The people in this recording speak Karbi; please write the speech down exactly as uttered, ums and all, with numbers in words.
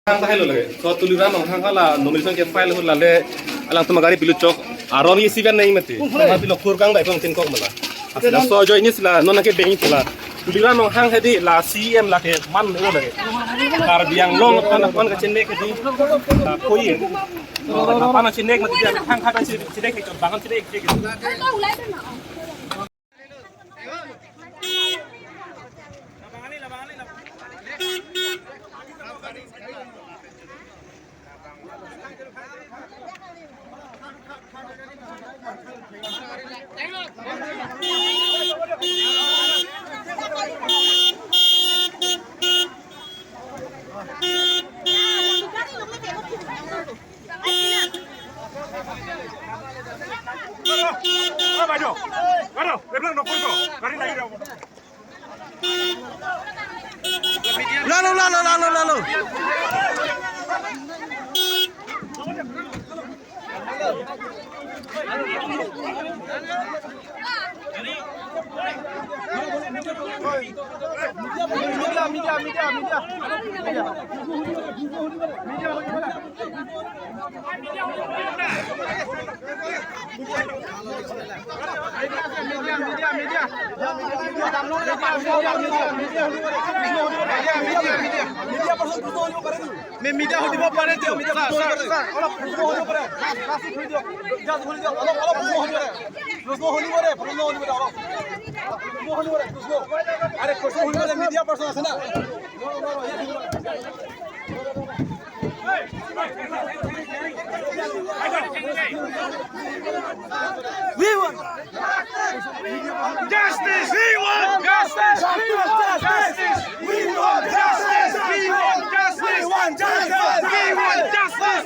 Hang tahai lo lake. So Tuliram Ronghang hala nomination ke file hula le alangtum agari pilu chok. Aron isi ben nai mati. Mati lo kurkang dai kong tin kok mala. Asla so join isla non ke deng itla. Tuliram Ronghang hedi la C M lake man lo lake. Karbi Anglong pan pan kachenek hedi. La koi. Pan kachenek mati dia hang kha chenek chenek bangan chenek chenek. Lalo, lalo, lalo, lalo. Media hudibo pare to. Sir, sir, sir, olop proশ্ন hudibo pare. Last, last hudibo. Just hudi diyo. Olop, olop proশ্ন hudibo pare. Proশ্ন hudibo pare, proশ্ন hudibo pare, olop. Proশ্ন hudibo pare, proশ্ন. আরে, proশ্ন hudibo pare, media person আছে না? We want justice! We want justice! We want justice! We want justice! We want justice! We want justice! We want justice!